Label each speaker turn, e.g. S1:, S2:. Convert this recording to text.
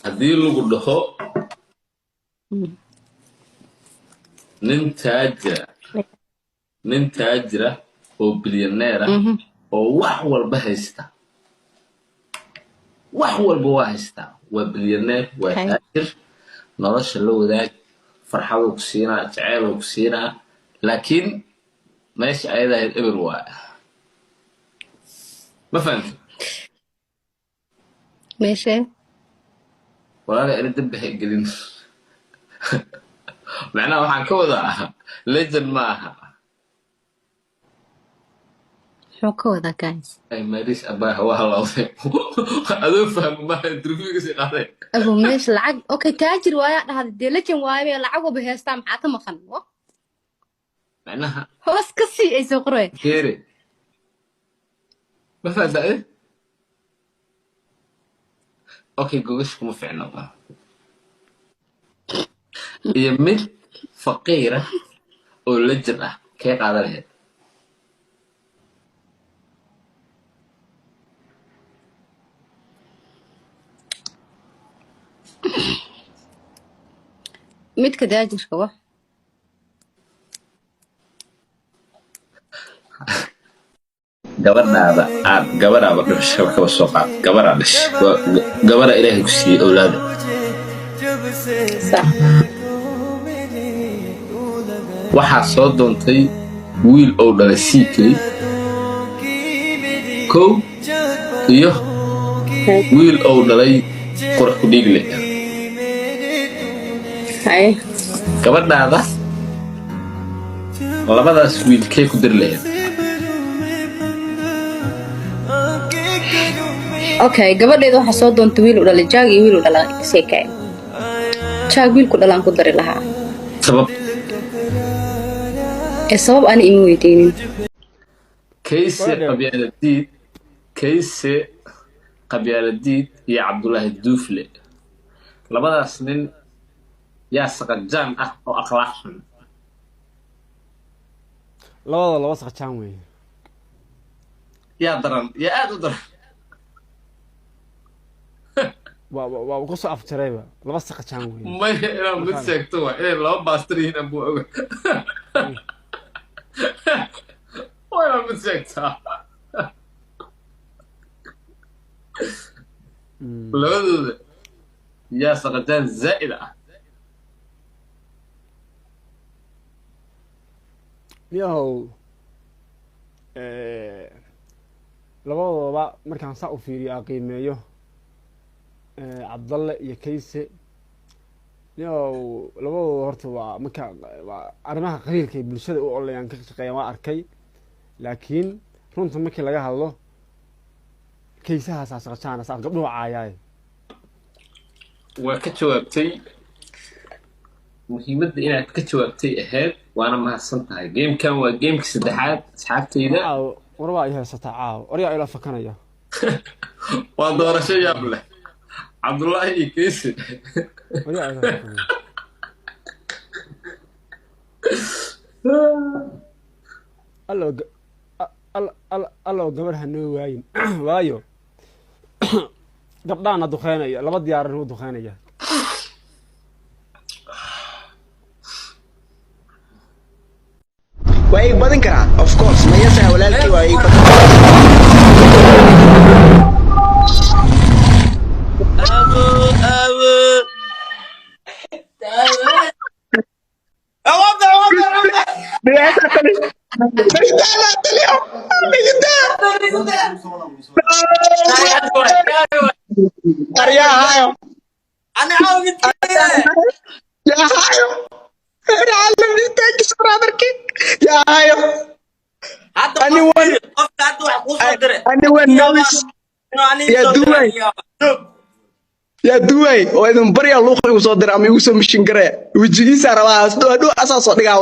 S1: Haddii lagu dhaho nin taajira, nin taajira oo bilyaneer ah oo wax walba haysta, wax walba waa haystaa, waa bilyaneer, waa taajir, nolosha la wadaag, farxaduu ku siinaa, jaceyluu ku siinaa, laakiin meesha ayada ahayd eber waa, ma fahamti?
S2: Meeshee?
S1: Walaala, ina dembi ha gelin. Macnaha waxaan ka wadaa legend ma aha.
S2: Muxuu ka wadaa, guys?
S1: Ay maris abaa waa halawday, adoo fahmo maaha, interviewga sii qaaday.
S2: Abo, meesha lacag, okay, taajir waayaa dhahday dee, legend waaye, lacag waba heestaa, maxaa ka maqan?
S1: Macnaha
S2: hoos ka sii ay soo qoreen.
S1: Keere, ma fahamta adi? Okay, gogasha kuma ficno iyo mid faqiira oo legend ah, kee qaadan lahayd?
S2: Midka taajirka wa.
S1: Gabadhaada aad gabadhaaba dhashay, kaba soo qaad gabaraa dhashay, waa gabadha Ilaahay ku siiyey owlaada.
S2: Sax.
S1: Waxaa soo doontay wiil ou dhalay CK kow iyo wiil ou dhalay Qurux ku Dhiigle.
S2: Haye.
S1: Gabadhaada labadaas wiil kee ku diri lahayd?
S2: Okay, gabadheeda waxaa soo doontay wiil u dhalay Jaag iyo wiil u dhalay Seekay. Jaag wiilku dhalaan ku dari lahaa.
S1: Sabab?
S2: Ee sabab ani ima weydiinin.
S1: Kayse Qabyaaladiid, Kayse Qabyaaladiid iyo Cabdulaahi Duufle, labadaas nin yaa saqajaan ah oo akhlaaq xun?
S3: Labada laba saqajaan weeye.
S1: Yaa daran, yaa aad u daran?
S3: Waa kusoo afjarayba, laba saqajaan weeye.
S1: Maya, inaad mid sheegto waa inay laba baastar yihiin anbuu oga, waa inaad mid sheegtaa. Labadooda yaa saqajaan zaa'id ah?
S3: Yahow, labadoodaba markaan saa u fiiriyo aan qiimeeyo, Cabdalle iyo Kayse, yahow, labadooda horta waa marka waa arrimaha qabiilka ay bulshada u ololayaan, ka shaqeeyaan, waa arkay. Laakiin runta markii laga hadlo, Kaysahaasaa saqajaana, saas gabdhuhu caayaaye.
S1: Waa ka jawaabtay, muhiimadda inaad ka jawaabtay ahayd, waana mahadsan tahay. Gamekan waa gamekii saddexaad, asxaabtayda.
S3: Caawo war waa i haysataa, caawo waryaa ila fakanaya.
S1: Waa doorasho yaab leh, Cabdullaahi iyo Kayse.
S3: Waryaa ila fakanaya. Allow allow gabar ha noo waayin, waayo gabdhaana duqeynaya, laba diyaaran u duqeynaya.
S4: Waa iga badin karaa, of course. Mayasaha walaalkii waa iga badin.
S5: Anyone knows yaa duway oo idin baryaa, luuqa igu soo dira ama igu soo mishin garaya, wejigiisa rabaa hadhow asaa soo dhigaa.